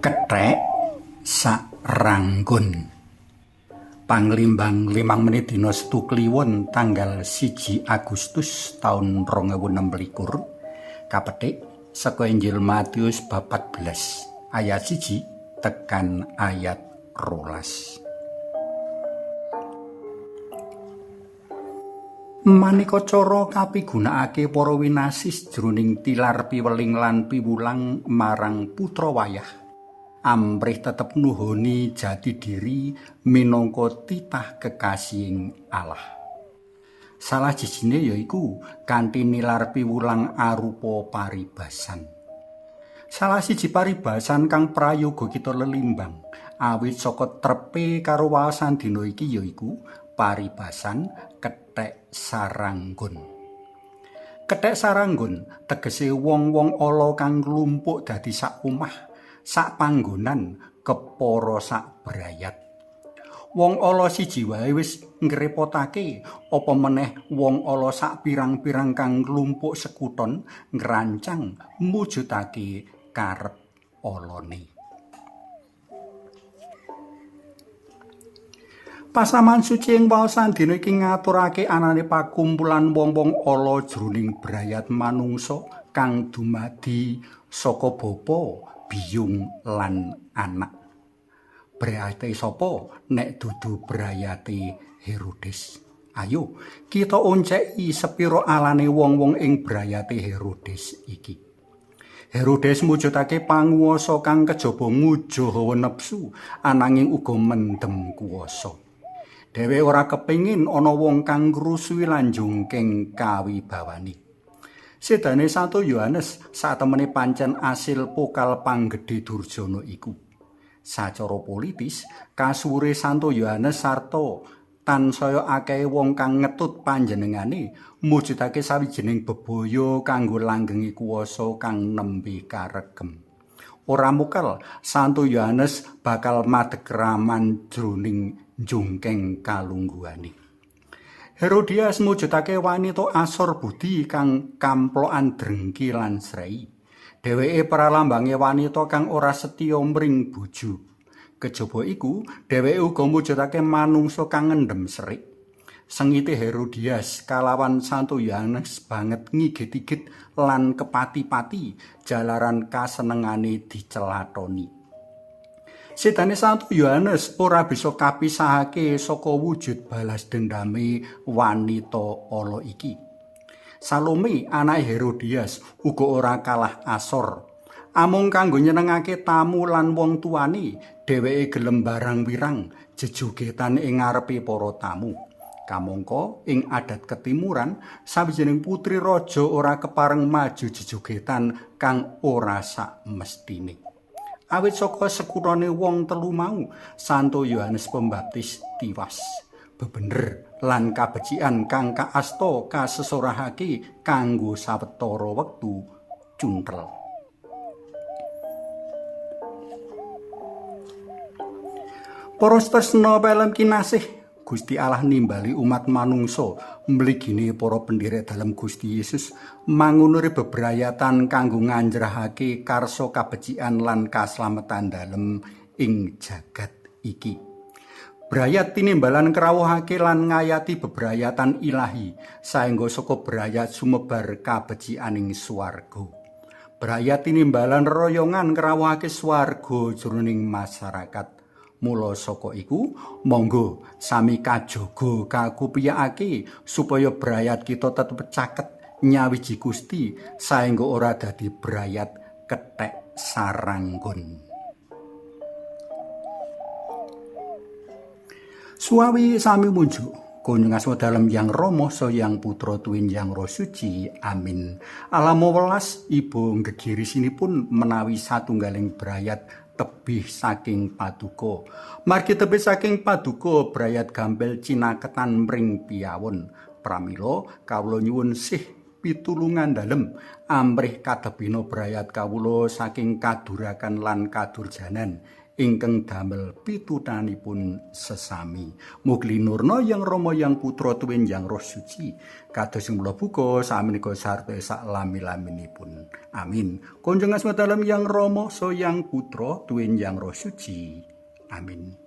Kethek sak ranggon. Panglimbang 5 menit dina Setu Kliwon tanggal 1 Agustus taun 2026 kapetik saka Injil Matius bab 14 ayat 1 tekan ayat 12. Maneka cara kapigunakake para winasis jroning tilar piweling lan piwulang marang putra wayah. Amrih tetep nuhoni jati diri minangka titah kekasihing Allah. Salah sijine yaiku kanthi nilar piwulang arupa paribasan. Salah siji paribasan kang prayoga kita lelimbang awit saka trepe karo waosan dina iki yaiku paribasan kethek saranggon. Kethek saranggon tegese wong-wong ala kang nglumpuk dadi sak omah, sak panggonan, kepara sak brayat. Wong ala siji wae wis ngrepotake, apa meneh wong ala sak pirang-pirang kang nglumpuk sekuton ngrancang mujudake karep alane. Pasaman suci ing waosan dina iki ngaturake anane pakumpulan wong-wong ala jroning brayat manungsa kang dumadi saka bapa, biyung lan anak. Brayate sapa nek dudu brayate Herodes? Ayo kita onceki sepira alane wong-wong ing brayate Herodes iki. Herodes mujudake panguwasa kang kejaba ngujo hawa nepsu ananging uga mendem kuwasa. Dhewe ora kepingin ana wong kang ngrusuhi lan jungking kawibawani. Sedane Santo Yohanes satemene pancen asil pokal panggedhe durjana iku. Sacara politis, kasuwure Santo Yohanes sarta tansaya akehe wong kang ngetut panjenengane mujudake sawijining bebaya kanggo langgenge kuwasa kang nembe karegem. Ora mokal Santo Yohanes bakal madeg raman jroning jungkeng kalungguhane. Herodias mujudake wanita asor budi kang kamplokan drengki lan srei. Dheweke pralambange wanita kang ora setya mring bojo. Kejaba iku, dheweke uga mujudake manungsa kang ngendhem serik. Sengite Herodias kalawan Santo Yohanes banget ngigit-igit lan kepati-pati jalaran kasenengane dicelatoni. Sedane Santo Yohanes ora bisa kapisahake saka wujud balas dendame wanita ala iki. Salome anake Herodias uga ora kalah asor. Amung kanggo nyenengake tamu lan wong tuane, dheweke gelem barang wirang jejogetan ing ngarepe para tamu. Kamangka ing adat ketimuran, sawijining putri raja ora kepareng maju jejogetan kang ora sakmestine. Awit saka sekutone wong telu mau, Santo Yohanes Pembaptis tiwas. Bebener lan kabecikan kang kaasta kasesorahake kanggo sawetara wektu cuntel. Para tresna pelem kinasih, Gusti Allah nimbali umat manungsa mligine para pendherek dalem Gusti Yesus mangunuri bebrayatan kanggo nganjrahake karsa kabecikan lan kaslametan dalem ing jagat iki. Brayat tinimbalan krawuhake lan ngayati bebrayatan ilahi saengga saka brayat sumebar kabecikaning swarga. Brayat tinimbalan royongan krawuhake swarga jroning masyarakat. Mula saka iku, monggo sami kajaga kakupiyakake supaya brayat kita tetep caket nyawiji Gusti saengga ora dadi brayat kethek saranggon. Suawi sami munjuk kunjung asma dalem Yang Rama saha Yang Putra tuwin Yang Roh Suci. Amin. Alamo welas ibu ngegirisinipun menawi satunggaling brayat tebih saking paduka. Margi tebih saking paduka brayat gampil cinaketan mring piyawon. Pramila kawula nyuwun sih pitulungan dalem amrih kadebina brayat kawula saking kadurakan lan kadurjanan. Ingkang damel pitutanipun sesami. Mugi linurna Yang Rama Yang Putra tuwin Yang Roh Suci. Kados ing mula buka samenika sarta sak lami-laminipun. Amin. Kunjung asma dalem Yang Rama, so Yang Putra tuwin Yang Roh Suci. Amin.